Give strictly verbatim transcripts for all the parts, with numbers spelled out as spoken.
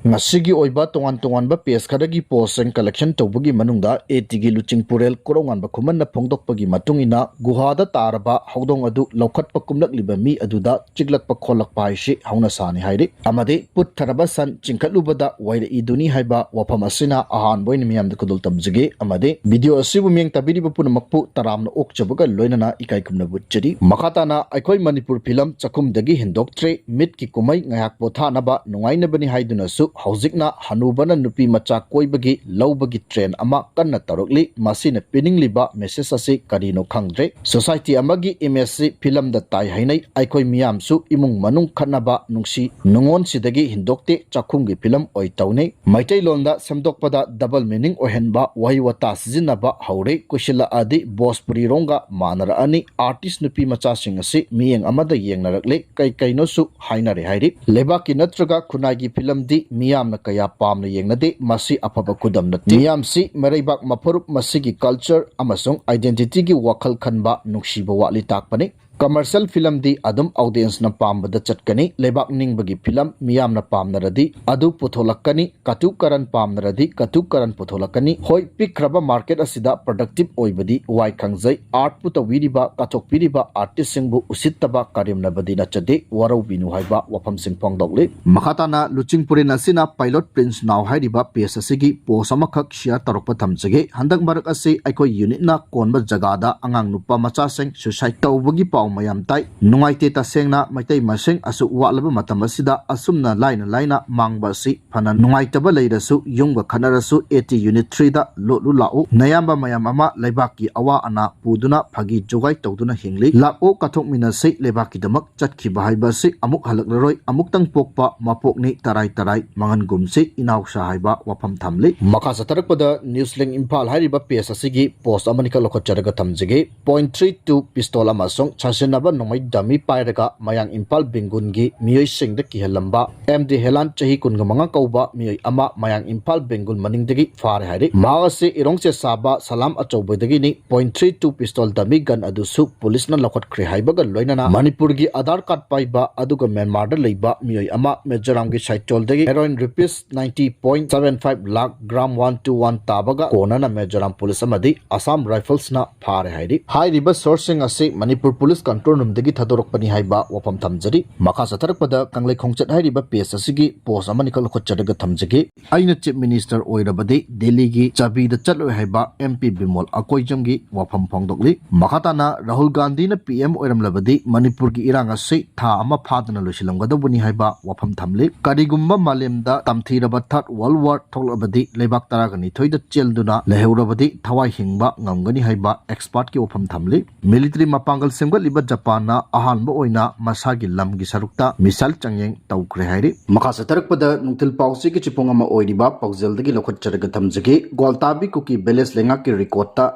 ꯉꯁꯤꯒꯤ ꯑꯣꯏꯕ ꯇꯣꯉꯥꯟ ꯇꯣꯉꯥꯟꯕ ꯄꯦꯖ ꯈꯔꯒꯤ ꯄꯣꯁꯁꯤꯡ ꯀꯂꯦꯛꯁꯟ ꯇꯧꯕꯒꯤ ꯃꯅꯨꯡꯗ ꯑꯦ ꯇꯤꯒꯤ ꯂꯨꯆꯤꯡꯄꯨꯔꯦꯜ ꯀꯣꯔꯧꯉꯥꯟꯕ ꯈꯨꯃꯟꯅ ꯐꯣꯡꯗꯣꯛꯄꯒꯤ ꯃꯇꯨꯡ ꯏꯟꯅ, ꯒꯨꯍꯥꯗ ꯇꯥꯔꯕ ꯍꯧꯗꯣꯡ ꯑꯗꯨ ꯂꯧꯈꯠꯄ ꯀꯨꯝꯂꯛꯂꯤꯕ ꯃꯤ ꯑꯗꯨꯗ ꯆꯤꯛꯂꯛꯄ ꯈꯣꯠꯂꯛꯄ ꯍꯥꯏꯁꯤ ꯍꯧꯅ ꯁꯥꯅꯤ ꯍꯥꯏꯔꯤ꯫ ꯑꯃꯗꯤ ꯄꯨꯠꯊꯔꯕ ꯁꯟ ꯆꯤꯡꯈꯠꯂꯨꯕꯗ ꯋꯥꯏꯔꯛꯏꯗꯨꯅꯤ ꯍꯥꯏꯕ ꯋꯥꯐꯝ ꯑꯁꯤꯅ ꯑꯍꯥꯟꯕ ꯑꯣꯏꯅ ꯃꯤꯌꯥꯝꯗ ꯈꯨꯗꯣꯜ ꯇꯝꯖꯒꯦ꯫ ꯑꯃꯗꯤ ꯚꯤꯗꯤꯑꯣ ꯑꯁꯤꯕꯨ ꯃꯤꯠꯌꯦꯡ ꯇꯥꯕꯤꯔꯤꯕ ꯄꯨꯝꯅꯃꯛꯄꯨ ꯇꯔꯥꯝꯅ ꯑꯣꯛꯆꯕꯒ ꯂꯣꯏꯅꯅ ꯏꯀꯥꯏ ꯈꯨꯝꯅꯕ ꯎꯠꯆꯔꯤ꯫ ꯃꯈꯥ ꯇꯥꯅ ꯑꯩꯈꯣꯏ ꯃꯅꯤꯄꯨꯔ ꯐꯤꯂꯝ ꯆꯥꯛꯈꯨꯝꯗꯒꯤ ꯍꯦꯟꯗꯣꯛꯇ꯭ꯔꯦ, ꯃꯤꯠꯀꯤ ꯀꯨꯝꯍꯩ ꯉꯥꯏꯍꯥꯛ ꯄꯣꯊꯥꯅꯕ ꯅꯨꯡꯉꯥꯏꯅꯕꯅꯤ ꯍꯥꯏꯗꯨꯅꯁꯨ ꯍꯧꯖꯤꯛꯅ ꯍꯅꯨꯕꯅ ꯅꯨꯄꯤ ꯃꯆꯥ ꯀꯣꯏꯕꯒꯤ ꯂꯧꯕꯒꯤ ꯇ꯭ꯔꯦꯟ ꯑꯃ ꯀꯟꯅ ꯇꯧꯔꯛꯂꯤ꯫ ꯃꯁꯤꯅ ꯄꯤꯅꯤꯡꯂꯤꯕ ꯃꯦꯁꯦꯖ ꯑꯁꯤ ꯀꯔꯤꯅꯣ ꯈꯪꯗ꯭ꯔꯦ꯫ ꯁꯣꯁꯥꯏꯇꯤ ꯑꯃꯒꯤ ꯏꯃꯦꯖꯁꯤ ꯐꯤꯂꯝꯗ ꯇꯥꯏ ꯍꯥꯏꯅꯩ꯫ ꯑꯩꯈꯣꯏ ꯃꯤꯌꯥꯝꯁꯨ ꯏꯃꯨꯡ ꯃꯅꯨꯡ ꯈꯠꯅꯕ, ꯅꯨꯡꯁꯤ ꯅꯨꯡꯉꯣꯟꯁꯤꯗꯒꯤ ꯍꯦꯟꯗꯣꯛꯇꯦ, ꯆꯥꯛꯈꯨꯝꯒꯤ ꯐꯤꯂꯝ ꯑꯣꯏ ꯇꯧꯅꯩ꯫ ꯃꯩꯇꯩꯂꯣꯟꯗ ꯁꯦꯝꯗꯣꯛꯄꯗ ꯗꯕꯜ ꯃꯤꯅꯤꯡ ꯑꯣꯏꯍꯟꯕ ꯋꯥꯍꯩ ꯋꯥꯇꯥ ꯁꯤꯖꯤꯟꯅꯕ ꯍꯧꯔꯦ꯫ ꯀꯨꯏꯁꯤꯜꯂꯛꯑꯗꯤ ꯚꯣꯖꯄꯨꯔꯤꯔꯣꯝꯒ ꯃꯥꯟꯅꯔꯛꯑꯅꯤ꯫ ꯑꯥꯔꯇꯤꯁ ꯅꯨꯄꯤ ꯃꯆꯥꯁꯤꯡ ꯑꯁꯤ ꯃꯤꯠꯌꯦꯡ ꯑꯃꯗ ꯌꯦꯡꯅꯔꯛꯂꯦ, ꯀꯩ ꯀꯩꯅꯣꯁꯨ ꯍꯥꯏꯅꯔꯦ ꯍꯥꯏꯔꯤ꯫ ꯂꯩꯕꯥꯛꯀꯤ ꯅꯠꯇ꯭ꯔꯒ ꯈꯨꯟꯅꯥꯏꯒꯤ ꯐꯤꯂꯝꯗꯤ ꯃꯤꯌꯥꯝꯅ ꯀꯌꯥ ꯄꯥꯝꯅ ꯌꯦꯡꯅꯗꯦ꯫ ꯃꯁꯤ ꯑꯐꯕ ꯈꯨꯗꯝ ꯅꯠꯇꯦ꯫ ꯃꯤꯌꯥꯝꯁꯤ ꯃꯔꯩꯕꯥꯛ, ꯃꯐꯨꯔꯨꯞ, ꯃꯁꯤꯒꯤ ꯀꯜꯆꯔ ꯑꯃꯁꯨꯡ ꯑꯥꯏꯗꯦꯟꯇꯤꯇꯤꯒꯤ ꯋꯥꯈꯜ ꯈꯟꯕ, ꯅꯨꯡꯁꯤꯕ ꯋꯥꯠꯂꯤ ꯇꯥꯛꯄꯅꯤ꯫ ꯀꯃꯔꯁꯤꯌꯦꯜ ꯐꯤꯂꯝꯗꯤ ꯑꯗꯨꯝ ꯑꯣꯗꯤꯌꯦꯟꯁꯅ ꯄꯥꯝꯕꯗ ꯆꯠꯀꯅꯤ꯫ ꯂꯩꯕꯥꯛ ꯅꯤꯡꯕꯒꯤ ꯐꯤꯂꯝ ꯃꯤꯌꯥꯝꯅ ꯄꯥꯝꯅꯔꯗꯤ ꯑꯗꯨ ꯄꯨꯊꯣꯛꯂꯛꯀꯅꯤ꯫ ꯀꯥꯇꯨ ꯀꯥꯔꯟ ꯄꯥꯝꯅꯔꯗꯤ ꯀꯥꯇꯨ ꯀꯥꯔꯟ ꯄꯨꯊꯣꯛꯂꯛꯀꯅꯤ꯫ ꯍꯣꯏ, ꯄꯤꯛꯈ꯭ꯔꯕ ꯃꯥꯔꯀꯦꯠ ꯑꯁꯤꯗ ꯄ꯭ꯔꯗꯛꯇꯤꯚ ꯑꯣꯏꯕꯗꯤ ꯋꯥꯏ ꯈꯪꯖꯩ꯫ ꯑꯥꯔꯠꯄꯨ ꯇꯧꯕꯤꯔꯤꯕ, ꯀꯠꯊꯣꯛꯄꯤꯔꯤꯕ ꯑꯥꯔꯇꯤꯁꯁꯤꯡꯕꯨ ꯎꯁꯤꯠꯇꯕ ꯀꯔꯦꯝꯅꯕꯗꯤ ꯅꯠꯆꯗꯦ꯫ ꯋꯥꯔꯧꯕꯤꯅꯨ ꯍꯥꯏꯕ ꯋꯥꯐꯝꯁꯤꯡ ꯐꯣꯡꯗꯣꯛꯂꯤ꯫ ꯃꯈꯥ ꯇꯥꯅ ꯂꯨꯆꯤꯡꯄꯨꯔꯦꯟ ꯑꯁꯤꯅ ꯄꯥꯏꯂꯣꯠ ꯄ꯭ꯔꯤꯟꯁ ꯅꯥꯎ ꯍꯥꯏꯔꯤꯕ ꯄꯦꯖ ꯑꯁꯤꯒꯤ ꯄꯣꯁ ꯑꯃꯈꯛ ꯁꯤꯌꯥꯔ ꯇꯧꯔꯛꯄ ꯊꯝꯖꯒꯦ꯫ ꯍꯟꯗꯛ ꯃꯔꯛ ꯑꯁꯤ ꯑꯩꯈꯣꯏ ꯌꯨꯅꯤꯠꯅ ꯀꯣꯟꯕ ꯖꯒꯥꯗ ꯑꯉꯥꯡ ꯅꯨꯄꯥ ꯃꯆꯥꯁꯤꯡ ꯁꯨꯏꯁꯥꯏꯗ ꯇꯧꯕꯒꯤ ꯄꯥꯎ ꯃꯌꯥꯝ ꯇꯥꯏ꯫ ꯅꯨꯡꯉꯥꯏꯇꯦ ꯇꯁꯦꯡꯅ, ꯃꯩꯇꯩ ꯃꯁꯤꯡ ꯑꯁꯨꯛ ꯋꯥꯠꯂꯕ ꯃꯇꯝ ꯑꯁꯤꯗ ꯑꯁꯨꯝꯅ ꯂꯥꯏꯅ ꯂꯥꯏꯅ ꯃꯥꯡꯕ ꯑꯁꯤ ꯐꯅ ꯅꯨꯡꯉꯥꯏꯇꯕ ꯂꯩꯔꯁꯨ ꯌꯨꯝꯒ ꯈꯠꯅꯔꯁꯨ ꯑꯦ ꯇꯤ ꯌꯨꯅꯤꯠ ꯊ꯭ꯔꯤꯗ ꯂꯣꯠꯂꯨ ꯂꯥꯛꯎ꯫ ꯅꯌꯥꯝꯕ ꯃꯌꯥꯝ ꯑꯃ ꯂꯩꯕꯥꯛꯀꯤ ꯑꯋꯥ ꯑꯅꯥ ꯄꯨꯗꯨꯅ ꯐꯥꯒꯤ ꯖꯨꯒꯥꯏ ꯇꯧꯗꯨꯅ ꯍꯤꯡꯂꯤ꯫ ꯂꯥꯛꯑꯣ ꯀꯠꯊꯣꯛꯃꯤꯟꯅꯁꯤ꯫ ꯂꯩꯕꯥꯛꯀꯤꯗꯃꯛ ꯆꯠꯈꯤꯕ ꯍꯥꯏꯕ ꯑꯁꯤ ꯑꯃꯨꯛ ꯍꯜꯂꯛꯂꯔꯣꯏ꯫ ꯑꯃꯨꯛꯇꯪ ꯄꯣꯛꯄ ꯃꯄꯣꯛꯅꯤ, ꯇꯔꯥꯏ ꯇꯔꯥꯏ ꯃꯥꯡꯍꯟꯒꯨꯝꯁꯤ ꯏꯅꯥꯎꯁꯥ ꯍꯥꯏꯕ ꯋꯥꯐꯝ ꯊꯝꯂꯤ꯫ ꯃꯈꯥ ꯆꯠꯊꯔꯛꯄꯗ ꯅ꯭ꯌꯨꯁ ꯂꯤꯡ ꯏꯝꯐꯥꯜ ꯍꯥꯏꯔꯤꯕ ꯄꯦꯖ ꯑꯁꯤꯒꯤ ꯄꯣꯁ ꯑꯃꯅꯤꯈꯛ ꯂꯧꯈꯠꯆꯔꯒ ꯊꯝꯖꯒꯦ꯫ ꯄꯣꯏꯟ ꯊ꯭ꯔꯤ ꯇꯨ ꯄꯤꯁꯇꯣꯜ ꯑꯃꯁꯨꯡ ꯁꯤꯟꯅꯕ ꯅꯣꯡꯃꯩ ꯗꯃꯤ ꯄꯥꯏꯔꯒ ꯃꯌꯥꯡ ꯏꯝꯐꯥꯜ ꯕꯦꯡꯒꯨꯜꯒꯤ ꯃꯤꯑꯣꯏꯁꯤꯡꯗ ꯀꯤꯍꯜꯂꯝꯕ ꯑꯦꯝ ꯗꯤ ꯍꯦꯂꯥꯟ, ꯆꯍꯤ ꯀꯨꯟꯒ ꯃꯉꯥ ꯀꯧꯕ ꯃꯤꯑꯣꯏ ꯑꯃ ꯃꯌꯥꯡ ꯏꯝꯐꯥꯜ ꯕꯦꯡꯒꯨꯜ ꯃꯅꯤꯡꯗꯒꯤ ꯐꯥꯔꯦ ꯍꯥꯏꯔꯤ꯫ ꯃꯍꯥꯛ ꯑꯁꯤ ꯏꯔꯣꯡ ꯆꯦꯁꯥꯕ ꯁꯂꯥꯝ ꯑꯆꯧꯕꯗꯒꯤꯅꯤ꯫ Point three two pistol dummy gun ꯑꯗꯨꯁꯨ ꯄꯨꯂꯤꯁꯅ ꯂꯧꯈꯠꯈ꯭ꯔꯦ ꯍꯥꯏꯕꯒ ꯂꯣꯏꯅꯅ ꯃꯅꯤꯄꯨꯔꯒꯤ ꯑꯙꯥꯔ ꯀꯥꯔꯗ ꯄꯥꯏꯕ ꯑꯗꯨꯒ ꯃ꯭ꯌꯥꯟꯃꯥꯔꯗ ꯂꯩꯕ ꯃꯤꯑꯣꯏ ꯑꯃ ꯃꯤꯖꯣꯔꯥꯝꯒꯤ ꯁꯥꯏꯆꯣꯜꯗꯒꯤ heroin rupees ninety point seven five lakh, gram one two one ꯇꯥꯕꯒ ꯀꯣꯟꯅꯅ ꯃꯤꯖꯣꯔꯥꯝ ꯄꯨꯂꯤꯁ ꯑꯃꯗꯤ ꯑꯁꯥꯝ ꯔꯥꯏꯐꯜꯁꯅ ꯐꯥꯔꯦ ꯍꯥꯏꯔꯤ꯫ ꯍꯥꯏꯔꯤꯕ sourceꯁꯤꯡ ꯑꯁꯤ ꯃꯅꯤꯄꯨꯔ ꯄꯨꯂꯤꯁ ꯀꯟꯇ꯭ꯔꯣꯜ ꯔꯨꯝꯗꯒꯤ ꯊꯥꯗꯣꯔꯛꯄꯅꯤ ꯍꯥꯏꯕ ꯋꯥꯐꯝ ꯊꯝꯖꯔꯤ꯫ ꯃꯈꯥ ꯆꯠꯊꯔꯛꯄꯗ ꯀꯪꯂꯩ ꯈꯣꯡꯆꯠ ꯍꯥꯏꯔꯤꯕ page ꯑꯁꯤꯒꯤ post ꯑꯃꯅꯤꯈꯛ ꯂꯧꯈꯠꯆꯔꯒ ꯊꯝꯖꯒꯦ꯫ ꯑꯩꯅ ꯆꯤꯐ ꯃꯤꯅꯤꯁꯇꯔ ꯑꯣꯏꯔꯕꯗꯤ ꯗꯦꯜꯂꯤꯒꯤ ꯆꯥꯕꯤꯗ ꯆꯠꯂꯣꯏ ꯍꯥꯏꯕ ꯑꯦꯝ ꯄꯤ ꯕꯤꯃꯣꯜ ꯑꯀꯣꯏꯖꯝꯒꯤ ꯋꯥꯐꯝ ꯐꯣꯡꯗꯣꯛꯂꯤ꯫ ꯃꯈꯥ ꯇꯥꯅ ꯔꯥꯍꯨꯜ ꯒꯥꯟꯙꯤꯅ ꯄꯤ ꯑꯦꯝ ꯑꯣꯏꯔꯝꯂꯕꯗꯤ ꯃꯅꯤꯄꯨꯔꯒꯤ ꯏꯔꯥꯡ ꯑꯁꯤ ꯊꯥ ꯑꯃ ꯐꯥꯗꯅ ꯂꯣꯏꯁꯤꯜꯂꯝꯒꯗꯧꯕꯅꯤ ꯍꯥꯏꯕ ꯋꯥꯐꯝ ꯊꯝꯂꯤ꯫ ꯀꯔꯤꯒꯨꯝꯕ ꯃꯥꯂꯦꯝꯗ ꯇꯝꯊꯤꯔꯕ third world war ꯊꯣꯛꯂꯕꯗꯤ ꯂꯩꯕꯥꯛ ꯇꯔꯥꯒ ꯅꯤꯊꯣꯏꯗ ꯆꯦꯟꯗꯨꯅ ꯂꯩꯍꯧꯔꯕꯗꯤ ꯊꯋꯥꯏ ꯍꯤꯡꯕ ꯉꯝꯒꯅꯤ ꯍꯥꯏꯕ expertꯀꯤ ꯋꯥꯐꯝ ꯊꯝꯂꯤ꯫ Military ꯃꯄꯥꯡꯒꯜ ꯁꯦꯝꯒꯠꯂꯤꯕ ꯖꯄꯥꯟꯅ ꯑꯍꯥꯟꯕ ꯑꯣꯏꯅ ꯃꯁꯥꯒꯤ ꯂꯝꯒꯤ ꯁꯔꯨꯛꯇ missile ꯆꯥꯡꯌꯦꯡ ꯇꯧꯈ꯭ꯔꯦ ꯍꯥꯏꯔꯤ꯫ ꯃꯈꯥ ꯆꯠꯊꯔꯛꯄꯗ ꯅꯨꯡꯊꯤꯜ ꯄꯥꯎꯆꯦꯒꯤ ꯆꯤꯄꯨꯡ ꯑꯃ ꯑꯣꯏꯔꯤꯕ ꯄꯥꯎꯖꯦꯜꯗꯒꯤ ꯂꯧꯈꯠꯆꯔꯒ ꯊꯝꯖꯒꯦ꯫ ꯒ꯭ꯋꯥꯜꯇꯥꯕꯤ ꯀꯨꯀꯤ village ꯂꯩꯉꯥꯛꯀꯤ recordꯇ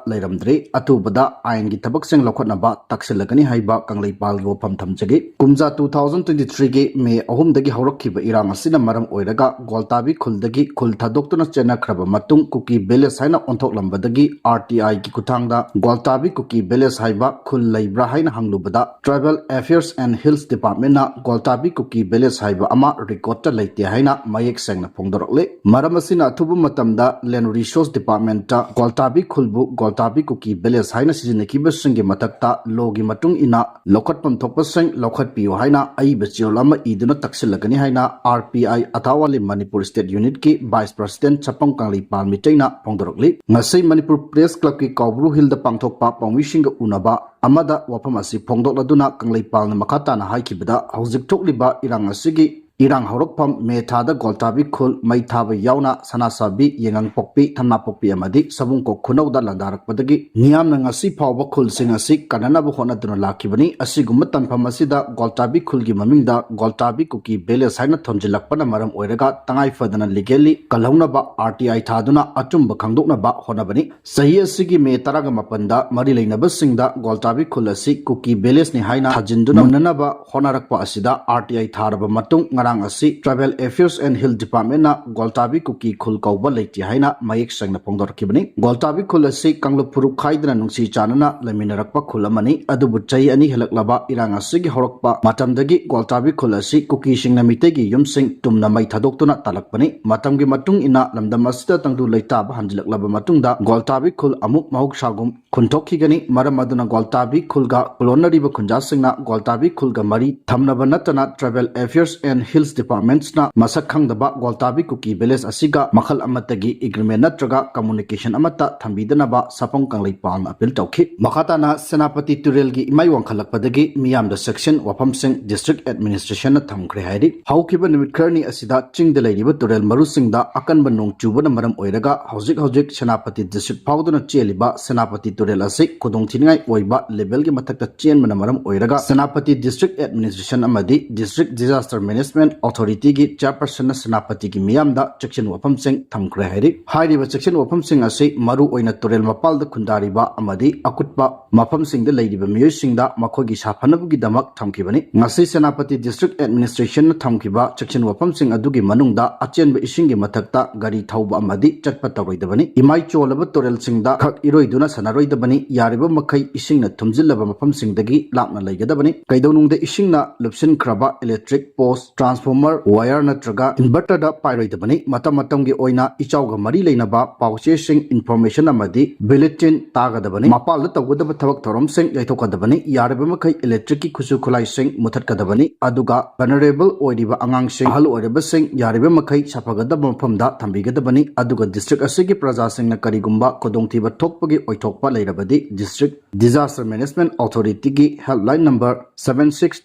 ꯂꯩꯔꯝꯗ꯭ꯔꯦ꯫ ꯑꯊꯨꯕꯗ ꯑꯥꯏꯟꯒꯤ ꯊꯕꯛꯁꯤꯡ ꯂꯧꯈꯠꯅꯕ ꯇꯛꯁꯤꯜꯂꯒꯅꯤ ꯍꯥꯏꯕ ꯀꯪꯂꯩꯄꯥꯜꯒꯤ ꯋꯥꯐꯝ ꯊꯝꯖꯒꯦ꯫ ꯀꯨꯝꯖꯥ two thousand twenty threeꯒꯤ May ꯑꯍꯨꯝꯗꯒꯤ ꯍꯧꯔꯛꯈꯤꯕ ꯏꯔꯥꯡ ꯑꯁꯤꯅ ꯃꯔꯝ ꯑꯣꯏꯔꯒ ꯒ꯭ꯋꯥꯜꯇꯥꯕꯤ ꯈꯨꯜꯗꯒꯤ ꯈꯨꯜ ꯊꯥꯗꯣꯛꯇꯨꯅ ꯆꯦꯟꯅꯈ꯭ꯔꯕ ꯃꯇꯨꯡ ꯀꯨꯀꯤ village ꯍꯥꯏꯅ ꯑꯣꯟꯊꯣꯛꯂꯝꯕꯗꯒꯤ R T Iꯒꯤ ꯈꯨꯠꯊꯥꯡꯗ ꯒ꯭ꯋꯥꯜꯇꯥꯕꯤ ꯀꯨꯀꯤ village ꯍꯥꯏꯕ ꯈꯨꯜ ꯂꯩꯕ꯭ꯔꯥ ꯍꯥꯏꯅ ꯍꯪꯂꯨꯕꯗ Tribal Affairs and Hills Departmentꯅ ꯒ꯭ꯋꯥꯜꯇꯥꯕꯤ Kuki village ꯍꯥꯏꯕ ꯑꯃ recordꯇ ꯂꯩꯇꯦ ꯍꯥꯏꯅ ꯃꯌꯦꯛ ꯁꯦꯡꯅ ꯐꯣꯡꯗꯣꯔꯛꯂꯤ꯫ ꯃꯔꯝ ꯑꯁꯤꯅ ꯑꯊꯨꯕ ꯃꯇꯝꯗ Land Resource Departmentꯇ ꯒ꯭ꯋꯥꯜꯇꯥꯕꯤ ꯈꯨꯜꯕꯨ ꯒ꯭ꯋꯥꯜꯇꯥꯕꯤ ꯀꯨꯀꯤ village ꯍꯥꯏꯅ ꯁꯤꯖꯤꯟꯅꯈꯤꯕꯁꯤꯡꯒꯤ ꯃꯊꯛꯇ lawꯒꯤ ꯃꯇꯨꯡ ꯏꯟꯅ ꯂꯧꯈꯠꯐꯝ ꯊꯣꯛꯄꯁꯤꯡ ꯂꯧꯈꯠꯄꯤꯌꯨ ꯍꯥꯏꯅ ꯑꯏꯕ ꯆꯦꯔꯣꯜ ꯑꯃ ꯏꯗꯨꯅ ꯇꯛꯁꯤꯜꯂꯒꯅꯤ ꯍꯥꯏꯅ R P I ꯑꯊꯥꯋꯥꯂꯤ Manipur State Unitꯀꯤ Vice President ꯁꯄꯝ ꯀꯪꯂꯩꯄꯥꯜ ꯃꯤꯇꯩꯅ ꯐꯣꯡꯗꯣꯔꯛꯂꯤ꯫ ꯉꯁꯤ ꯃꯅꯤꯄꯨꯔ Press Clubꯀꯤ ꯀꯥꯎꯕ꯭ꯔꯨ Hillꯗ ꯄꯥꯡꯊꯣꯛꯄ ꯄꯥꯎꯃꯤꯁꯤꯡꯒ ꯎꯅꯕ ꯑꯃꯗ ꯋꯥꯐꯝ ꯑꯁꯤ ꯐꯣꯡꯗꯣꯛꯂꯗꯨꯅ ꯀꯪꯂꯩꯄꯥꯜꯅ ꯃꯈꯥ ꯇꯥꯅ ꯍꯥꯏꯈꯤꯕꯗ, ꯍꯧꯖꯤꯛ ꯊꯣꯛꯂꯤꯕ ꯏꯔꯥꯡ ꯑꯁꯤꯒꯤ ꯏꯔꯥꯡ ꯍꯧꯔꯛꯐꯝ ꯃꯦ ꯊꯥꯗ ꯒꯣꯜꯇꯥꯕꯤ ꯈꯨꯜ ꯃꯩ ꯊꯥꯕ ꯌꯥꯎꯅ ꯁꯅꯥꯁꯥꯕꯤ, ꯌꯦꯡꯉꯥꯡꯄꯣꯛꯄꯤ, ꯊꯝꯅꯥꯄꯣꯛꯄꯤ ꯑꯃꯗꯤ ꯁꯥꯕꯨꯡꯈꯣꯛ ꯈꯨꯅꯧꯗ ꯂꯥꯟꯗꯥꯔꯛꯄꯗꯒꯤ ꯃꯤꯌꯥꯝꯅ ꯉꯁꯤ ꯐꯥꯎꯕ ꯈꯨꯜꯁꯤꯡ ꯑꯁꯤ ꯀꯟꯅꯅꯕ ꯍꯣꯠꯅꯗꯨꯅ ꯂꯥꯛꯈꯤꯕꯅꯤ꯫ ꯑꯁꯤꯒꯨꯝꯕ ꯇꯥꯟꯐꯝ ꯑꯁꯤꯗ ꯒꯣꯜꯇꯥꯕꯤ ꯈꯨꯜꯒꯤ ꯃꯃꯤꯡꯗ ꯒꯣꯜꯇꯥꯕꯤ ꯀꯨꯀꯤ ꯚꯤꯂꯦꯖ ꯍꯥꯏꯅ ꯊꯣꯟꯖꯤꯜꯂꯛꯄꯅ ꯃꯔꯝ ꯑꯣꯏꯔꯒ ꯇꯉꯥꯏ ꯐꯗꯅ ꯂꯤꯒꯦꯜꯂꯤ ꯀꯜꯍꯧꯅꯕ, ꯑꯥꯔ ꯇꯤ ꯑꯥꯏ ꯊꯥꯗꯨꯅ ꯑꯆꯨꯝꯕ ꯈꯪꯗꯣꯛꯅꯕ ꯍꯣꯠꯅꯕꯅꯤ꯫ ꯆꯍꯤ ꯑꯁꯤꯒꯤ ꯃꯦ ꯇꯔꯥꯒ ꯃꯥꯄꯟꯗ ꯃꯔꯤ ꯂꯩꯅꯕꯁꯤꯡꯗ ꯒꯣꯜꯇꯥꯕꯤ ꯈꯨꯜ ꯑꯁꯤ ꯀꯨꯀꯤ ꯚꯤꯂꯦꯖꯅꯤ ꯍꯥꯏꯅ ꯊꯥꯖꯤꯟꯗꯨꯅ ꯃꯨꯟꯅꯅꯕ ꯍꯣꯠꯅꯔꯛꯄ ꯑꯁꯤꯗ ꯑꯥꯔ ꯇꯤ ꯑꯥꯏ ꯊꯥꯔꯕ ꯃꯇꯨꯡ ꯉꯔꯥꯡ ꯑꯁꯤ Tribal Affairs and Hill Departmentꯅ ꯒꯣꯜꯇꯥꯕꯤ ꯀꯨꯀꯤ ꯈꯨꯜ ꯀꯧꯕ ꯂꯩꯇꯦ ꯍꯥꯏꯅ ꯃꯌꯦꯛ ꯁꯦꯡꯅ ꯐꯣꯡꯗꯣꯔꯛꯈꯤꯕꯅꯤ꯫ ꯒꯣꯜꯇꯥꯕꯤ ꯈꯨꯜ ꯑꯁꯤ ꯀꯥꯡꯂꯨꯞ ꯐꯨꯔꯨꯞ ꯈꯥꯏꯗꯅ ꯅꯨꯡꯁꯤ ꯆꯥꯟꯅꯅ ꯂꯩꯃꯤꯟꯅꯔꯛꯄ ꯈꯨꯜ ꯑꯃꯅꯤ꯫ ꯑꯗꯨꯕꯨ ꯆꯍꯤ ꯑꯅꯤ ꯍꯦꯜꯂꯛꯂꯕ ꯏꯔꯥꯡ ꯑꯁꯤꯒꯤ ꯍꯧꯔꯛꯄ ꯃꯇꯝꯗꯒꯤ ꯒꯣꯜꯇꯥꯕꯤ ꯈꯨꯜ ꯑꯁꯤ ꯀꯨꯀꯤꯁꯤꯡꯅ ꯃꯤꯇꯩꯒꯤ ꯌꯨꯝꯁꯤꯡ ꯇꯨꯝꯅ ꯃꯩ ꯊꯥꯗꯣꯛꯇꯨꯅ ꯇꯥꯜꯂꯛꯄꯅꯤ꯫ ꯃꯇꯝꯒꯤ ꯃꯇꯨꯡ ꯏꯟꯅ ꯂꯝꯗꯝ ꯑꯁꯤꯗ ꯇꯪꯗꯨ ꯂꯩꯇꯥꯕ ꯍꯟꯖꯤꯜꯂꯛꯂꯕ ꯃꯇꯨꯡꯗ ꯒꯣꯜꯇꯥꯕꯤ ꯈꯨꯜ ꯑꯃꯨꯛ ꯃꯍꯧꯁꯥꯒꯨꯝ ꯈꯨꯟꯊꯣꯛꯈꯤꯒꯅꯤ꯫ ꯃꯔꯝ ꯑꯗꯨꯅ ꯒꯣꯜꯇꯥꯕꯤ ꯈꯨꯜꯒ ꯈꯨꯂꯣꯟꯅꯔꯤꯕ ꯈꯨꯟꯖꯥꯁꯤꯡꯅ ꯒꯣꯜꯇꯥꯕꯤ ꯈꯨꯜꯒ ꯃꯔꯤ ꯊꯝꯅꯕ ꯅꯠꯇꯅ Tribal Affairs and Hills Departmentsꯅ ꯃꯁꯛ ꯈꯪꯗꯕ ꯒꯣꯜꯇꯥꯕꯤ ꯀꯨꯀꯤ ꯚꯤꯂꯦꯖ ꯑꯁꯤꯒ ꯃꯈꯜ ꯑꯃꯠꯇꯒꯤ ꯑꯦꯒ꯭ꯔꯤꯃꯦꯟ ꯅꯠꯇ꯭ꯔꯒ ꯀꯝꯃꯨꯅꯤꯀꯦꯁꯟ ꯑꯃꯠꯇ ꯊꯝꯕꯤꯗꯅꯕ ꯁꯥꯐꯝ ꯀꯪꯂꯩꯄꯥꯜꯅ ꯑꯄꯤꯜ ꯇꯧꯈꯤ꯫ ꯃꯈꯥ ꯇꯥꯅ ꯁꯦꯅꯥꯄꯇꯤ ꯇꯨꯔꯦꯜꯒꯤ ꯏꯃꯥꯏ ꯋꯥꯡꯈꯠꯂꯛꯄꯗꯒꯤ ꯃꯤꯌꯥꯝꯗ ꯆꯦꯛꯁꯤꯟ ꯋꯥꯐꯝꯁꯤꯡ ꯗꯤꯁꯇ꯭ꯔꯤꯛ ꯑꯦꯗꯃꯤꯅꯤꯁꯇ꯭ꯔꯦꯁꯟꯅ ꯊꯝꯈ꯭ꯔꯦ ꯍꯥꯏꯔꯤ꯫ ꯍꯧꯈꯤꯕ ꯅꯨꯃꯤꯠ ꯈꯔꯅꯤ ꯑꯁꯤꯗ ꯆꯤꯡꯗ ꯂꯩꯔꯤꯕ ꯇꯨꯔꯦꯜ ꯃꯔꯨꯁꯤꯡꯗ ꯑꯀꯟꯕ ꯅꯣꯡ ꯆꯨꯕꯅ ꯃꯔꯝ ꯑꯣꯏꯔꯒ ꯍꯧꯖꯤꯛ ꯍꯧꯖꯤꯛ ꯁꯦꯅꯥꯄꯇꯤ ꯗꯤꯁꯇ꯭ꯔꯤꯛ ꯐꯥꯎꯗꯨꯅ ꯆꯦꯜꯂꯤꯕ ꯁꯦꯅꯥꯄꯇꯤ ꯇꯨꯔꯦꯜ ꯑꯁꯤ ꯈꯨꯗꯣꯡꯊꯤꯅꯤꯡꯉꯥꯏ ꯑꯣꯏꯕ ꯂꯦꯚꯦꯜꯒꯤ ꯃꯊꯛꯇ ꯆꯦꯟꯕꯅ ꯃꯔꯝ ꯑꯣꯏꯔꯒ ꯁꯦꯅꯥꯄꯇꯤ ꯗꯤꯁꯇ꯭ꯔꯤꯛ ꯑꯦꯗꯃꯤꯅꯤꯁꯇ꯭ꯔꯦꯁꯟ ꯑꯃꯗꯤ ꯗꯤꯁꯇ꯭ꯔꯤꯛ ꯗꯤꯖꯥꯁꯇꯔ ꯃꯦꯅꯦꯖꯃꯦꯟꯠ ꯑꯣꯊꯣꯔꯤꯇꯤꯒꯤ ꯆꯦꯌꯔꯄꯔꯁꯟꯅ ꯁꯦꯅꯥꯄꯇꯤꯒꯤ ꯃꯤꯌꯥꯝꯗ ꯆꯦꯛꯁꯤꯟ ꯋꯥꯐꯝꯁꯤꯡ ꯊꯝꯈ꯭ꯔꯦ ꯍꯥꯏꯔꯤ꯫ ꯍꯥꯏꯔꯤꯕ ꯆꯦꯛꯁꯤꯟ ꯋꯥꯐꯝꯁꯤꯡ ꯑꯁꯤ ꯃꯔꯨ ꯑꯣꯏꯅ ꯇꯨꯔꯦꯜ ꯃꯄꯥꯜꯗ ꯈꯨꯟꯗꯥꯔꯤꯕ ꯑꯃꯗꯤ ꯑꯀꯨꯠꯄ ꯃꯐꯝꯁꯤꯡꯗ ꯂꯩꯔꯤꯕ ꯃꯤꯑꯣꯏꯁꯤꯡꯗ ꯃꯈꯣꯏꯒꯤ ꯁꯥꯐꯅꯕꯒꯤꯗꯃꯛ ꯊꯝꯈꯤꯕꯅꯤ꯫ ꯉꯁꯤ ꯁꯦꯅꯥꯄꯇꯤ ꯗꯤꯁꯇ꯭ꯔꯤꯛ ꯑꯦꯗꯃꯤꯅꯤꯁꯇ꯭ꯔꯦꯁꯟꯅ ꯊꯝꯈꯤꯕ ꯆꯦꯛꯁꯤꯟ ꯋꯥꯐꯝꯁꯤꯡ ꯑꯗꯨꯒꯤ ꯃꯅꯨꯡꯗ ꯑꯆꯦꯟꯕ ꯏꯁꯤꯡꯒꯤ ꯃꯊꯛꯇ ꯒꯥꯔꯤ ꯊꯧꯕ ꯑꯃꯗꯤ ꯆꯠꯄ ꯇꯧꯔꯣꯏꯗꯕꯅꯤ꯫ ꯏꯃꯥꯏ ꯆꯣꯜꯂꯕ ꯇꯨꯔꯦꯜꯁꯤꯡꯗ ꯈꯛ ꯏꯔꯣꯏꯗꯨꯅ ꯁꯥꯟꯅꯔꯣꯏꯗꯕꯅꯤ꯫ ꯌꯥꯔꯤꯕ ꯃꯈꯩ ꯏꯁꯤꯡꯅ ꯊꯨꯝꯖꯤꯜꯂꯕ ꯃꯐꯝꯁꯤꯡꯗꯒꯤ ꯂꯥꯞꯅ ꯂꯩꯒꯗꯕꯅꯤ꯫ ꯀꯩꯗꯧꯅꯨꯡꯗ ꯏꯁꯤꯡꯅ ꯂꯨꯞꯁꯤꯟꯈ꯭ꯔꯕ ꯏꯂꯦꯛꯇ꯭ꯔꯤꯛ ꯄꯣꯁ, ꯇ꯭ꯔꯥꯟꯁꯐꯣꯔꯃꯔ, ꯋꯥꯌꯔ ꯅꯠꯇ꯭ꯔꯒ ꯏꯟꯚꯔꯇꯔꯗ ꯄꯥꯏꯔꯣꯏꯗꯕꯅꯤ꯫ ꯃꯇꯝ ꯃꯇꯝꯒꯤ ꯑꯣꯏꯅ ꯏꯆꯥꯎꯒ ꯃꯔꯤ ꯂꯩꯅꯕ ꯄꯥꯎꯆꯦꯁꯤꯡ, ꯏꯟꯐꯣꯔꯃꯦꯁꯟ ꯑꯃꯗꯤ ꯕꯨꯂꯦꯇꯤꯟ ꯇꯥꯒꯗꯕꯅꯤ꯫ ꯃꯄꯥꯜꯗ ꯇꯧꯒꯗꯕ ꯊꯕꯛ ꯊꯧꯔꯝꯁꯤꯡ ꯌꯥꯏꯊꯣꯛꯀꯗꯕꯅꯤ꯫ ꯌꯥꯔꯤꯕ ꯃꯈꯩ ꯏꯂꯦꯛꯇ꯭ꯔꯤꯛꯀꯤ ꯈꯨꯠꯁꯨ ꯈꯨꯠꯂꯥꯏꯁꯤꯡ ꯃꯨꯊꯠꯀꯗꯕꯅꯤ꯫ ꯑꯗꯨꯒ ꯚꯜꯅꯔꯦꯕꯜ ꯑꯣꯏꯔꯤꯕ ꯑꯉꯥꯡꯁꯤꯡ, ꯑꯍꯜ ꯑꯣꯏꯔꯕꯁꯤꯡ ꯌꯥꯔꯤꯕ ꯃꯈꯩ ꯁꯥꯐꯒꯗꯕ ꯃꯐꯝꯗ ꯊꯝꯕꯤꯒꯗꯕꯅꯤ꯫ ꯑꯗꯨꯒ ꯗꯤꯁꯇ꯭ꯔꯤꯛ ꯑꯁꯤꯒꯤ ꯄ꯭ꯔꯖꯥꯁꯤꯡꯅ ꯀꯔꯤꯒꯨꯝꯕ ꯈꯨꯗꯣꯡꯊꯤꯕ ꯊꯣꯛꯄꯒꯤ ꯑꯣꯏꯊꯣꯛꯄ ꯂꯩꯔꯕꯗꯤ ꯗꯤꯁꯇ꯭ꯔꯤꯛ ꯗꯤꯖꯥꯁꯇꯔ ꯃꯦꯅꯦꯖꯃꯦꯟꯠ ꯑꯣꯊꯣꯔꯤꯇꯤꯒꯤ helpline number seven six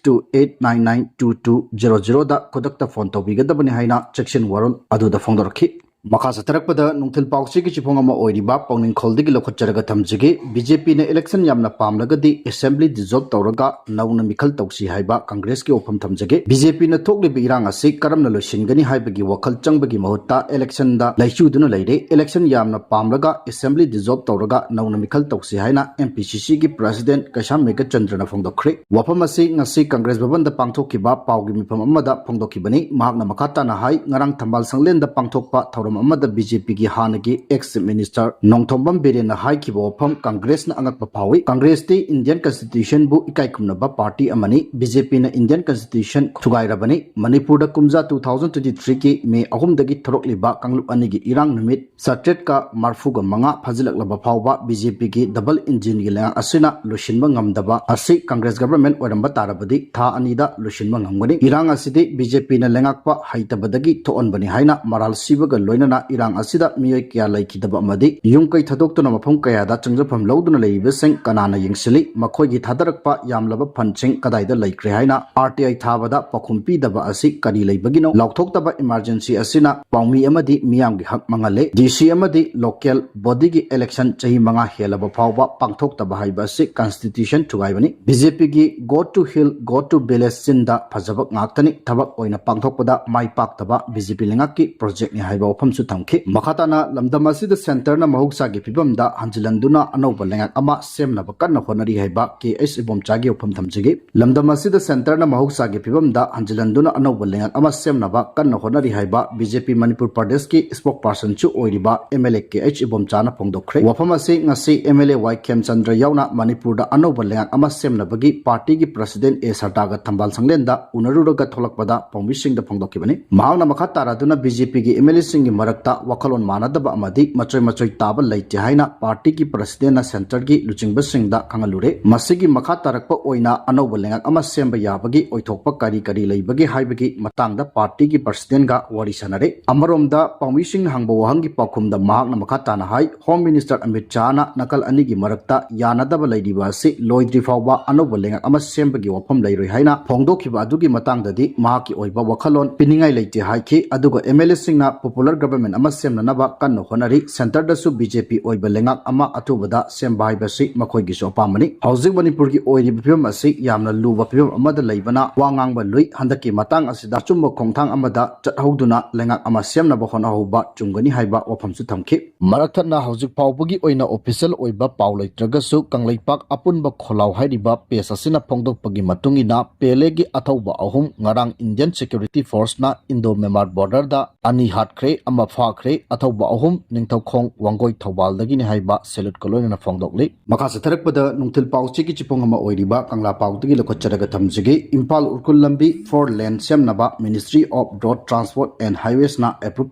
two eight nine nine two two zero zero ꯗ ꯈꯨꯗꯛꯇ ꯐꯣꯟ ꯇꯧꯕꯤꯒꯗꯕꯅꯤ ꯍꯥꯏꯅ ꯆꯦꯛꯁꯤꯟ ꯋꯥꯔꯣꯜ ꯑꯗꯨꯗ ꯐꯣꯡꯗꯣꯔꯛꯈꯤ꯫ ꯃꯈꯥ ꯆꯠꯊꯔꯛꯄꯗ ꯅꯨꯡꯊꯤꯜ ꯄꯥꯎꯆꯦꯒꯤ ꯆꯤꯐꯣꯡ ꯑꯃ ꯑꯣꯏꯔꯤꯕ ꯄꯥꯎꯅꯤꯡꯈꯣꯜꯗꯒꯤ ꯂꯧꯈꯠꯆꯔꯒ ꯊꯝꯖꯒꯦ꯫ ꯕꯤ ꯖꯦ ꯄꯤꯅ ꯏꯂꯦꯛꯁꯟ ꯌꯥꯝꯅ ꯄꯥꯝꯂꯒꯗꯤ ꯑꯦꯁꯦꯝꯕ꯭ꯂꯤ ꯗꯤꯖꯣꯜꯕ ꯇꯧꯔꯒ ꯅꯧꯅ ꯃꯤꯈꯜ ꯇꯧꯁꯤ ꯍꯥꯏꯕ ꯀꯪꯒ꯭ꯔꯦꯁꯀꯤ ꯋꯥꯐꯝ ꯊꯝꯖꯒꯦ꯫ ꯕꯤ ꯖꯦ ꯄꯤꯅ ꯊꯣꯛꯂꯤꯕ ꯏꯔꯥꯡ ꯑꯁꯤ ꯀꯔꯝꯅ ꯂꯣꯏꯁꯤꯟꯒꯅꯤ ꯍꯥꯏꯕꯒꯤ ꯋꯥꯈꯜ ꯆꯪꯕꯒꯤ ꯃꯍꯨꯠꯇ ꯏꯂꯦꯛꯁꯟꯗ ꯂꯩꯆꯨꯗꯨꯅ ꯂꯩꯔꯦ꯫ ꯏꯂꯦꯛꯁꯟ ꯌꯥꯝꯅ ꯄꯥꯝꯂꯒ ꯑꯦꯁꯦꯝꯕ꯭ꯂꯤ ꯗꯤꯖꯣꯜꯕ ꯇꯧꯔꯒ ꯅꯧꯅ ꯃꯤꯈꯜ ꯇꯧꯁꯤ ꯍꯥꯏꯅ ꯑꯦꯝ ꯄꯤ ꯁꯤ ꯁꯤꯒꯤ ꯄ꯭ꯔꯦꯁꯤꯗꯦꯟꯠ ꯀꯩꯁꯥꯝ ꯃꯦꯘꯆꯟꯗ꯭ꯔꯅ ꯐꯣꯡꯗꯣꯛꯈ꯭ꯔꯦ꯫ ꯋꯥꯐꯝ ꯑꯁꯤ ꯉꯁꯤ ꯀꯪꯒ꯭ꯔꯦꯁ ꯚꯕꯟꯗ ꯄꯥꯡꯊꯣꯛꯈꯤꯕ ꯄꯥꯎꯒꯤ ꯃꯤꯐꯝ ꯑꯃꯗ ꯐꯣꯡꯗꯣꯛꯈꯤꯕꯅꯤ꯫ ꯃꯍꯥꯛꯅ ꯃꯈꯥ ꯇꯥꯅ ꯍꯥꯏ, ꯉꯔꯥꯡ ꯊꯝꯕꯥꯜ ꯁꯪꯂꯦꯟꯗ ꯄꯥꯡꯊꯣꯛꯄ ꯊꯧꯔꯝ ꯑꯃꯗ ꯕꯤ ꯖꯦ ꯄꯤꯒꯤ ꯍꯥꯟꯅꯒꯤ ꯑꯦꯛꯁ ꯆꯤꯐ ꯃꯤꯅꯤꯁꯇꯔ ꯅꯣꯡꯊꯣꯝꯕꯝ ꯕꯤꯔꯦꯟꯅ ꯍꯥꯏꯈꯤꯕ ꯋꯥꯐꯝ ꯀꯪꯒ꯭ꯔꯦꯁꯅ ꯑꯉꯛꯄ ꯐꯥꯎꯏ꯫ ꯀꯪꯒ꯭ꯔꯦꯁꯇꯤ ꯏꯟꯗꯤꯌꯟ ꯀꯟꯁꯇꯤꯇ꯭ꯌꯨꯁꯟꯕꯨ ꯏꯀꯥꯏ ꯈꯨꯝꯅꯕ ꯄꯥꯔꯇꯤ ꯑꯃꯅꯤ꯫ ꯕꯤ ꯖꯦ ꯄꯤꯅ ꯏꯟꯗꯤꯌꯟ ꯀꯟꯁꯇꯤꯇ꯭ꯌꯨꯁꯟ ꯊꯨꯒꯥꯏꯔꯕꯅꯤ꯫ ꯃꯅꯤꯄꯨꯔꯗ ꯀꯨꯝꯖꯥ ꯇꯨ ꯊꯥꯎꯖꯟ ꯇ꯭ꯋꯦꯟꯇꯤ ꯊ꯭ꯔꯤꯒꯤ ꯃꯦ ꯑꯍꯨꯝꯗꯒꯤ ꯊꯣꯔꯛꯂꯤꯕ ꯀꯥꯡꯂꯨꯞ ꯑꯅꯤꯒꯤ ꯏꯔꯥꯡ ꯅꯨꯃꯤꯠ ꯆꯥꯇ꯭ꯔꯦꯠꯀ ꯃꯔꯐꯨꯒ ꯃꯉꯥ ꯐꯥꯖꯤꯜꯂꯛꯂꯕ ꯐꯥꯎꯕ ꯕꯤ ꯖꯦ ꯄꯤꯒꯤ ꯗꯕꯜ ꯏꯟꯖꯤꯟꯒꯤ ꯂꯩꯉꯥꯛ ꯑꯁꯤꯅ ꯂꯣꯏꯁꯤꯟꯕ ꯉꯝꯗꯕ ꯑꯁꯤ ꯀꯪꯒ꯭ꯔꯦꯁ ꯒꯚꯔꯟꯃꯦꯟꯠ ꯑꯣꯏꯔꯝꯕ ꯇꯥꯔꯕꯗꯤ ꯊꯥ ꯑꯅꯤꯗ ꯂꯣꯏꯁꯤꯟꯕ ꯉꯝꯒꯅꯤ꯫ ꯏꯔꯥꯡ ꯑꯁꯤꯗꯤ ꯕꯤ ꯖꯦ ꯄꯤꯅ ꯂꯩꯉꯥꯛꯄ ꯍꯩꯇꯕꯗꯒꯤ ꯊꯣꯛꯍꯟꯕꯅꯤ ꯍꯥꯏꯅ ꯃꯔꯥꯜ ꯁꯤꯕꯒ ꯂꯣꯏꯅꯅ ꯏꯔꯥꯡ ꯑꯁꯤꯗ ꯃꯤꯑꯣꯏ ꯀꯌꯥ ꯂꯩꯈꯤꯗꯕ ꯑꯃꯗꯤ ꯌꯨꯝ ꯀꯩ ꯊꯥꯗꯣꯛꯇꯨꯅ ꯃꯐꯝ ꯀꯌꯥꯗ ꯆꯪꯖꯐꯝ ꯂꯧꯗꯨꯅ ꯂꯩꯔꯤꯕꯁꯤꯡ ꯀꯅꯥꯅ ꯌꯦꯡꯁꯤꯜꯂꯤ? ꯃꯈꯣꯏꯒꯤ ꯊꯥꯗꯔꯛꯄ ꯌꯥꯝꯂꯕ ꯐꯟꯁꯤꯡ ꯀꯗꯥꯏꯗ ꯂꯩꯈ꯭ꯔꯦ ꯍꯥꯏꯅ ꯑꯥꯔ ꯇꯤ ꯑꯥꯏ ꯊꯥꯕꯗ ꯄꯥꯎꯈꯨꯝ ꯄꯤꯗꯕ ꯑꯁꯤ ꯀꯔꯤ ꯂꯩꯕꯒꯤꯅꯣ? ꯂꯥꯎꯊꯣꯛꯇꯕ ꯏꯃꯥꯔꯖꯦꯟꯁꯤ ꯑꯁꯤꯅ ꯄꯥꯎꯃꯤ ꯑꯃꯗꯤ ꯃꯤꯌꯥꯝꯒꯤ ꯍꯛ ꯃꯥꯡꯍꯜꯂꯦ꯫ ꯗꯤ ꯁꯤ ꯑꯃꯗꯤ ꯂꯣꯀꯦꯜ ꯕꯣꯗꯤꯒꯤ ꯏꯂꯦꯛꯁꯟ ꯆꯍꯤ ꯃꯉꯥ ꯍꯦꯜꯂꯕ ꯐꯥꯎꯕ ꯄꯥꯡꯊꯣꯛꯇꯕ ꯍꯥꯏꯕ ꯑꯁꯤ ꯀꯟꯁꯇꯤꯇ꯭ꯌꯨꯁꯟ ꯊꯨꯒꯥꯏꯕꯅꯤ꯫ ꯕꯤ ꯖꯦ ꯄꯤꯒꯤ "Go to hill, go to village" ꯆꯤꯟꯗ ꯐꯖꯕ ꯉꯥꯛꯇꯅꯤ꯫ ꯊꯕꯛ ꯑꯣꯏꯅ ꯄꯥꯡꯊꯣꯛꯄꯗ ꯃꯥꯏ ꯄꯥꯛꯇꯕ ꯕꯤ ꯖꯦ ꯄꯤ ꯂꯩꯉꯥꯛꯀꯤ ꯄ꯭ꯔꯣꯖꯦꯛꯅꯤ ꯍꯥꯏꯕ ꯋꯥꯐꯝꯁꯨ ꯊꯝꯈꯤ꯫ ꯃꯈꯥ ꯇꯥꯅ ꯂꯝꯗꯝ ꯑꯁꯤꯗ ꯁꯦꯟꯇꯔꯅ ꯃꯍꯧꯁꯥꯒꯤ ꯐꯤꯕꯝꯗ ꯍꯟꯖꯤꯜꯍꯟꯗꯨꯅ ꯑꯅꯧꯕ ꯂꯩꯉꯥꯛ ꯑꯃ ꯁꯦꯝꯅꯕ ꯀꯟꯅ ꯍꯣꯠꯅꯔꯤ ꯍꯥꯏꯕ ꯀꯦ ꯑꯩꯆ ꯏꯕꯣꯝꯆꯥꯒꯤ ꯋꯥꯐꯝ ꯊꯝꯖꯒꯦ꯫ ꯂꯝꯗꯝ ꯑꯁꯤꯗ ꯁꯦꯟꯇꯔꯅ ꯃꯍꯧꯁꯥꯒꯤ ꯐꯤꯕꯝꯗ ꯍꯟꯖꯤꯜꯍꯟꯗꯨꯅ ꯑꯅꯧꯕ ꯂꯩꯉꯥꯛ ꯑꯃ ꯁꯦꯝꯅꯕ ꯀꯟꯅ ꯍꯣꯠꯅꯔꯤ ꯍꯥꯏꯕ ꯕꯤ ꯖꯦ ꯄꯤ ꯃꯅꯤꯄꯨꯔ ꯄ꯭ꯔꯗꯦꯁꯀꯤ ꯁ꯭ꯄꯣꯛꯄꯔꯁꯟꯁꯨ ꯑꯣꯏꯔꯤꯕ M L A K H ꯏꯕꯣꯝꯆꯥꯅ ꯐꯣꯡꯗꯣꯛꯈ꯭ꯔꯦ꯫ ꯋꯥꯐꯝ ꯑꯁꯤ ꯉꯁꯤ ꯑꯦꯝ ꯑꯦꯜ ꯑꯦ ꯋꯥꯏ ꯈꯦꯝꯆꯟꯗ꯭ꯔ ꯌꯥꯎꯅ ꯃꯅꯤꯄꯨꯔꯗ ꯑꯅꯧꯕ ꯂꯩꯉꯥꯛ ꯑꯃ ꯁꯦꯝꯅꯕꯒꯤ ꯄꯥꯔꯇꯤꯒꯤ ꯄ꯭ꯔꯁꯤꯗꯦꯟꯠ ꯑꯦ ꯁꯔꯗꯥꯒ ꯊꯝꯕꯥꯜ ꯁꯪꯂꯦꯟꯗ ꯎꯅꯔꯨꯔꯒ ꯊꯣꯛꯂꯛꯄꯗ ꯄꯥꯎꯃꯤꯁꯤꯡꯗ ꯐꯣꯡꯗꯣꯛꯈꯤꯕꯅꯤ꯫ ꯃꯍꯥꯛꯅ ꯃꯈꯥ ꯇꯥꯔꯗꯨꯅ ꯕꯤ ꯖꯦ ꯄꯤꯒꯤ ꯑꯦꯝ ꯑꯦꯜ ꯑꯦꯁꯤꯡꯒꯤ ꯃꯔꯛꯇ ꯋꯥꯈꯜꯂꯣꯟ ꯃꯥꯟꯅꯗꯕ ꯑꯃꯗꯤ ꯃꯆꯣꯏ ꯃꯆꯣꯏ ꯇꯥꯕ ꯂꯩꯇꯦ ꯍꯥꯏꯅ ꯄꯥꯔꯇꯤꯒꯤ ꯄ꯭ꯔꯁꯤꯗꯦꯟꯅ ꯁꯦꯟꯇꯔꯒꯤ ꯂꯨꯆꯤꯡꯕꯁꯤꯡꯗ ꯈꯪꯍꯜꯂꯨꯔꯦ꯫ ꯃꯁꯤꯒꯤ ꯃꯈꯥ ꯇꯥꯔꯛꯄ ꯑꯣꯏꯅ ꯑꯅꯧꯕ ꯂꯩꯉꯥꯛ ꯑꯃ ꯁꯦꯝꯕ ꯌꯥꯕꯒꯤ ꯑꯣꯏꯊꯣꯛꯄ ꯀꯔꯤ ꯀꯔꯤ ꯂꯩꯕꯒꯦ ꯍꯥꯏꯕꯒꯤ ꯃꯇꯥꯡꯗ ꯄꯥꯔꯇꯤꯒꯤ ꯄ꯭ꯔꯁꯤꯗꯦꯟꯒ ꯋꯥꯔꯤ ꯁꯥꯟꯅꯔꯦ꯫ ꯑꯃꯔꯣꯝꯗ ꯄꯥꯎꯃꯤꯁꯤꯡꯅ ꯍꯪꯕ ꯋꯥꯍꯪꯒꯤ ꯄꯥꯎꯈꯨꯝꯗ ꯃꯍꯥꯛꯅ ꯃꯈꯥ ꯇꯥꯅ ꯍꯥꯏ, ꯍꯣꯝ ꯃꯤꯅꯤꯁꯇꯔ ꯑꯃꯤꯠ ꯁꯥꯍꯅ ꯅꯥꯀꯜ ꯑꯅꯤꯒꯤ ꯃꯔꯛꯇ ꯌꯥꯅꯗꯕ ꯂꯩꯔꯤꯕ ꯑꯁꯤ ꯂꯣꯏꯗ꯭ꯔꯤ ꯐꯥꯎꯕ ꯑꯅꯧꯕ ꯂꯩꯉꯥꯛ ꯑꯃ ꯁꯦꯝꯕꯒꯤ ꯋꯥꯐꯝ ꯂꯩꯔꯣꯏ ꯍꯥꯏꯅ ꯐꯣꯡꯗꯣꯛꯈꯤꯕ ꯑꯗꯨꯒꯤ ꯃꯇꯥꯡꯗꯗꯤ ꯃꯍꯥꯛꯀꯤ ꯑꯣꯏꯕ ꯋꯥꯈꯜꯂꯣꯟ ꯄꯤꯅꯤꯡꯉꯥꯏ ꯂꯩꯇꯦ ꯍꯥꯏꯈꯤ꯫ ꯑꯗꯨꯒ ꯑꯦꯝ ꯑꯦꯜ ꯑꯦꯁꯤꯡꯅ ꯄꯣꯄꯨꯂꯔ ꯒꯕꯔꯟꯃꯦꯟ ꯑꯃ ꯁꯦꯝꯅꯅꯕ ꯀꯟꯅ ꯍꯣꯠꯅꯔꯤ꯫ ꯁꯦꯟꯇꯔꯗꯁꯨ ꯕꯤ ꯖꯦ ꯄꯤ ꯑꯣꯏꯕ ꯂꯩꯉꯥꯛ ꯑꯃ ꯑꯊꯨꯕꯗ ꯁꯦꯝꯕ ꯍꯥꯏꯕꯁꯤ ꯃꯈꯣꯏꯒꯤꯁꯨ ꯑꯄꯥꯝꯕꯅꯤ꯫ ꯍꯧꯖꯤꯛ ꯃꯅꯤꯄꯨꯔꯒꯤ ꯑꯣꯏꯔꯤꯕ ꯐꯤꯕꯝ ꯑꯁꯤ ꯌꯥꯝꯅ ꯂꯨꯕ ꯐꯤꯕꯝ ꯑꯃꯗ ꯂꯩꯕꯅ ꯋꯥ ꯉꯥꯡꯕ ꯂꯨꯏ꯫ ꯍꯟꯗꯛꯀꯤ ꯃꯇꯥꯡ ꯑꯁꯤꯗ ꯑꯆꯨꯝꯕ ꯈꯣꯡꯊꯥꯡ ꯑꯃꯗ ꯆꯠꯍꯧꯗꯨꯅ ꯂꯩꯉꯥꯛ ꯑꯃ ꯁꯦꯝꯅꯕ ꯍꯣꯠꯅꯍꯧꯕ ꯆꯨꯝꯒꯅꯤ ꯍꯥꯏꯕ ꯋꯥꯐꯝꯁꯨ ꯊꯝꯈꯤ꯫ ꯃꯔꯛ ꯊꯠꯅ ꯍꯧꯖꯤꯛ ꯐꯥꯎꯕꯒꯤ ꯑꯣꯏꯅ ꯑꯣꯐꯤꯁꯤꯌꯦꯜ ꯑꯣꯏꯕ ꯄꯥꯎ ꯂꯩꯇ꯭ꯔꯒꯁꯨ ꯀꯪꯂꯩꯄꯥꯛ ꯑꯄꯨꯟꯕ ꯈꯣꯜꯂꯥꯎ ꯍꯥꯏꯔꯤꯕ ꯄꯦꯖ ꯑꯁꯤꯅ ꯐꯣꯡꯗꯣꯛꯄꯒꯤ ꯃꯇꯨꯡ ꯏꯟꯅ ꯄꯦꯂꯦꯒꯤ ꯑꯊꯧꯕ ꯑꯍꯨꯝ ꯉꯔꯥꯡ ꯏꯟꯗꯤꯌꯟ ꯁꯦꯀ꯭ꯌꯨꯔꯤꯇꯤ ꯐꯣꯔꯁꯅ ꯏꯟꯗꯣ ꯃ꯭ꯌꯥꯟꯃꯥꯔ ꯕꯣꯔꯗꯔꯗ ꯑꯅꯤ ꯍꯥꯠꯈ꯭ꯔꯦ, ꯑꯃ ꯐꯥꯈ꯭ꯔꯦ꯫ ꯑꯊꯧꯕ ꯑꯍꯨꯝ ꯅꯤꯡꯊꯧꯈꯣꯡ ꯋꯥꯡꯒꯣꯏ ꯊꯧꯕꯥꯜꯗꯒꯤꯅꯤ ꯍꯥꯏꯕ salute ꯀ ꯂꯣꯏꯅꯅ ꯐꯣꯡꯗꯣꯛꯂꯤ꯫ ꯃꯈꯥ ꯆꯠꯊꯔꯛꯄꯗ ꯅꯨꯡꯊꯤꯜ ꯄꯥꯎꯆꯦꯒꯤ ꯆꯤꯐꯣꯡ ꯑꯃ ꯑꯣꯏꯔꯤꯕ ꯀꯪꯂꯥ ꯄꯥꯎꯗꯒꯤ ꯂꯧꯈꯠꯆꯔꯒ ꯊꯝꯖꯒꯦ꯫ ꯏꯝꯐꯥꯜ ꯎꯈ꯭ꯔꯨꯜ ꯂꯝꯕꯤ four lane ꯁꯦꯝꯅꯕ Ministry of Road Transport and Highways ꯅ approve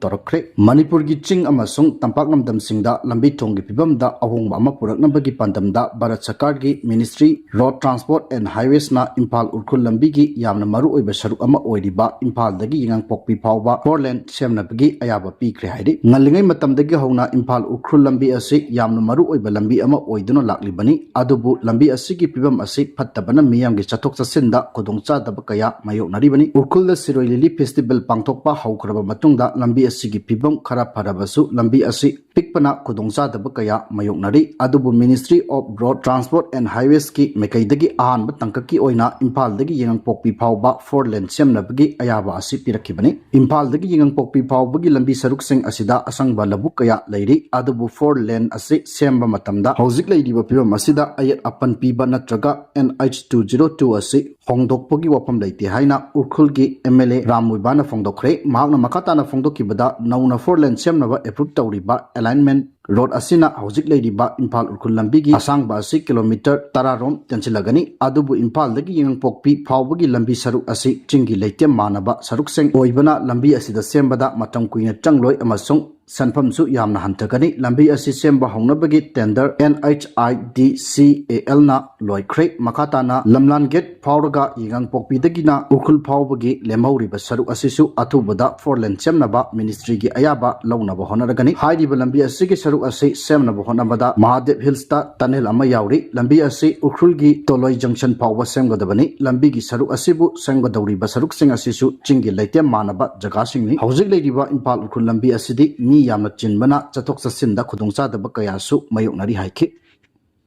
ꯇꯧꯔꯛꯈ꯭ꯔꯦ꯫ ꯃꯅꯤꯄꯨꯔꯒꯤ ꯆꯤꯡ ꯑꯃꯁꯨꯡ ꯇꯝꯄꯥꯛ ꯂꯝꯗꯝꯁꯤꯡꯗ ꯂꯝꯕꯤ ꯊꯣꯡꯒꯤ ꯐꯤꯕꯝꯗ ꯑꯍꯣꯡꯕ ꯑꯃ ꯄꯨꯔꯛꯅꯕꯒꯤ ꯄꯥꯟꯗꯝꯗ ꯚꯥꯔꯠ ꯁꯔꯀꯥꯔꯒꯤ Ministry Road Transport and Highways ꯅ ꯏꯝꯐꯥꯜ ꯎꯈ꯭ꯔꯨꯜ ꯂꯝꯕꯤꯒꯤ ꯌꯥꯝꯅ ꯃꯔꯨꯑꯣꯏꯕ ꯁꯔꯨꯛ ꯑꯃ ꯑꯣꯏꯔꯤꯕ ꯏꯝꯐꯥꯜꯗꯒꯤ ꯌꯥꯏꯉꯪꯄꯣꯛꯄꯤ ꯐꯥꯎꯕ four lane ꯁꯦꯝꯅꯕꯒꯤ ꯑꯌꯥꯕ ꯄꯤꯈ꯭ꯔꯦ ꯍꯥꯏꯔꯤ꯫ ꯉꯜꯂꯤꯉꯩ ꯃꯇꯝꯗꯒꯤ ꯍꯧꯅ ꯏꯝꯐꯥꯜ ꯎꯈ꯭ꯔꯨꯜ ꯂꯝꯕꯤ ꯑꯁꯤ ꯌꯥꯝꯅ ꯃꯔꯨꯑꯣꯏꯕ ꯂꯝꯕꯤ ꯑꯃ ꯑꯣꯏꯗꯨꯅ ꯂꯥꯛꯂꯤꯕꯅꯤ꯫ ꯑꯗꯨꯕꯨ ꯂꯝꯕꯤ ꯑꯁꯤꯒꯤ ꯐꯤꯕꯝ ꯑꯁꯤ ꯐꯠꯇꯕꯅ ꯃꯤꯌꯥꯝꯒꯤ ꯆꯠꯊꯣꯛ ꯆꯠꯁꯤꯟꯗ ꯈꯨꯗꯣꯡꯆꯥꯗꯕ ꯀꯌꯥ ꯃꯥꯌꯣꯛꯅꯔꯤꯕꯅꯤ꯫ ꯎꯈ꯭ꯔꯨꯜꯗ ꯁꯤꯔꯣꯏ ꯂꯤꯂꯤ ꯐꯦꯁꯇꯤꯚꯦꯜ ꯄꯥꯡꯊꯣꯛꯄ ꯍꯧꯈ꯭ꯔꯕ ꯃꯇꯨꯡꯗ ꯂꯝꯕꯤ ꯑꯁꯤꯒꯤ ꯐꯤꯕꯝ ꯈꯔ ꯐꯔꯕꯁꯨ ꯂꯝꯕꯤ ꯑꯁꯤ ꯄꯤꯛꯄꯅ ꯈꯨꯗꯣꯡꯆꯥꯗꯕ ꯀꯌꯥ ꯃꯥꯌꯣꯛꯅꯔꯤ꯫ ꯑꯗꯨꯕꯨ Ministry of Road Transport and Highways ꯀꯤ ꯃꯥꯏꯀꯩꯗꯒꯤ ꯑꯍꯥꯟꯕ ꯇꯥꯡꯀꯛꯀꯤ ꯑꯣꯏꯅ ꯏꯝꯐꯥꯜꯗꯒꯤ ꯌꯥꯏꯉꯪꯄꯣꯛꯄꯤ ꯐꯥꯎꯕ four lane ꯁꯦꯝꯅꯕꯒꯤ ꯑꯌꯥꯕ ꯑꯁꯤ ꯄꯤꯔꯛꯈꯤꯕꯅꯤ꯫ ꯏꯝꯐꯥꯜꯗꯒꯤ ꯌꯥꯏꯉꯪꯄꯣꯛꯄꯤ ꯐꯥꯎꯕꯒꯤ ꯂꯝꯕꯤ ꯁꯔꯨꯛꯁꯤꯡ ꯑꯁꯤꯗ ꯑꯁꯪꯕ ꯂꯧꯕꯨꯛ ꯀꯌꯥ ꯂꯩꯔꯤ꯫ ꯑꯗꯨꯕꯨ four lane ꯑꯁꯤ ꯁꯦꯝꯕ ꯃꯇꯝꯗ ꯍꯧꯖꯤꯛ ꯂꯩꯔꯤꯕ ꯐꯤꯕꯝ ꯑꯁꯤꯗ ꯑꯌꯦꯠ ꯑꯄꯟ ꯄꯤꯕ ꯅꯠꯇ꯭ꯔꯒ N H two zero two ꯑꯁꯤ ꯍꯣꯡꯗꯣꯛꯄꯒꯤ ꯋꯥꯐꯝ ꯂꯩꯇꯦ ꯍꯥꯏꯅ ꯎꯈ꯭ꯔꯨꯜꯒꯤ M L A ꯔꯥꯝ ꯃꯨꯏꯕꯥꯅ ꯐꯣꯡꯗꯣꯛꯈ꯭ꯔꯦ꯫ ꯃꯍꯥꯛꯅ ꯃꯈꯥ ꯇꯥꯅ ꯐꯣꯡꯗꯣꯛꯈꯤꯕꯗ, ꯅꯧꯅ four lane ꯁꯦꯝꯅꯕ approve ꯇꯧꯔꯤꯕ alignment ꯔꯣꯗ ꯑꯁꯤꯅ ꯍꯧꯖꯤꯛ ꯂꯩꯔꯤꯕ ꯏꯝꯐꯥꯜ ꯎꯈ꯭ꯔꯨꯜ ꯂꯝꯕꯤꯒꯤ ꯑꯁꯥꯡꯕ ꯑꯁꯤ ꯀꯤꯂꯣꯃꯤꯇꯔ ꯇꯔꯥ ꯔꯣꯝ ꯇꯦꯟꯁꯤꯜꯂꯒꯅꯤ꯫ ꯑꯗꯨꯕꯨ ꯏꯝꯐꯥꯜꯗꯒꯤ ꯌꯥꯏꯉꯪꯄꯣꯛꯄꯤ ꯐꯥꯎꯕꯒꯤ ꯂꯝꯕꯤ ꯁꯔꯨꯛ ꯑꯁꯤ ꯆꯤꯡꯒꯤ ꯂꯩꯇꯦꯝ ꯃꯥꯟꯅꯕ ꯁꯔꯨꯛꯁꯤꯡ ꯑꯣꯏꯕꯅ ꯂꯝꯕꯤ ꯑꯁꯤꯗ ꯁꯦꯝꯕꯗ ꯃꯇꯝ ꯀꯨꯏꯅ ꯆꯪꯂꯣꯏ ꯑꯃꯁꯨꯡ ꯁꯦꯟꯐꯝꯁꯨ ꯌꯥꯝꯅ ꯍꯟꯊꯒꯅꯤ꯫ ꯂꯝꯕꯤ ꯑꯁꯤ ꯁꯦꯝꯕ ꯍꯧꯅꯕꯒꯤ tender N H I D C A L ꯅ ꯂꯣꯏꯈ꯭ꯔꯦ꯫ ꯃꯈꯥ ꯇꯥꯅ ꯂꯝꯂꯥꯟ ꯒꯦꯠ ꯐꯥꯎꯔꯒ ꯌꯥꯏꯉꯪꯄꯣꯛꯄꯤꯗꯒꯤꯅ ꯎꯈ꯭ꯔꯨꯜ ꯐꯥꯎꯕꯒꯤ ꯂꯦꯝꯍꯧꯔꯤꯕ ꯁꯔꯨꯛ ꯑꯁꯤꯁꯨ ꯑꯊꯨꯕꯗ ꯐꯣꯔ ꯂꯦꯟ ꯁꯦꯝꯅꯕ ꯃꯤꯅꯤꯁꯇ꯭ꯔꯤꯒꯤ ꯑꯌꯥꯕ ꯂꯧꯅꯕ ꯍꯣꯠꯅꯔꯒꯅꯤ꯫ ꯍꯥꯏꯔꯤꯕ ꯂꯝꯕꯤ ꯑꯁꯤꯒꯤ ꯁꯔꯨꯛ ꯑꯁꯤ ꯁꯦꯝꯅꯕ ꯍꯣꯠꯅꯕꯗ ꯃꯍꯥꯗꯦꯕ ꯍꯤꯜꯁꯇ ꯇꯅꯦꯜ ꯑꯃ ꯌꯥꯎꯔꯤ꯫ ꯂꯝꯕꯤ ꯑꯁꯤ ꯎꯈ꯭ꯔꯨꯜꯒꯤ ꯇꯣꯂꯣꯏ ꯖꯪꯁꯟ ꯐꯥꯎꯕ ꯁꯦꯝꯒꯗꯕꯅꯤ꯫ ꯂꯝꯕꯤꯒꯤ ꯁꯔꯨꯛ ꯑꯁꯤꯕꯨ ꯁꯦꯝꯒꯗꯧꯔꯤꯕ ꯁꯔꯨꯛꯁꯤꯡ ꯑꯁꯤꯁꯨ ꯆꯤꯡꯒꯤ ꯂꯩꯇꯦꯝ ꯃꯥꯟꯅꯕ ꯖꯒꯥꯁꯤꯡꯅꯤ꯫ ꯍꯧꯖꯤꯛ ꯂꯩꯔꯤꯕ ꯏꯝꯐꯥꯜ ꯎꯈ꯭ꯔꯨꯜ ꯂꯝꯕꯤ ꯑꯁꯤꯗꯤ ꯃꯤ ꯌꯥꯝꯅ ꯆꯤꯟꯕꯅ ꯆꯠꯊꯣꯛ ꯆꯠꯁꯤꯟꯗ ꯈꯨꯗꯣꯡꯆꯥꯗꯕ ꯀꯌꯥꯁꯨ ꯃꯥꯌꯣꯛꯅꯔꯤ ꯍꯥꯏꯈꯤ꯫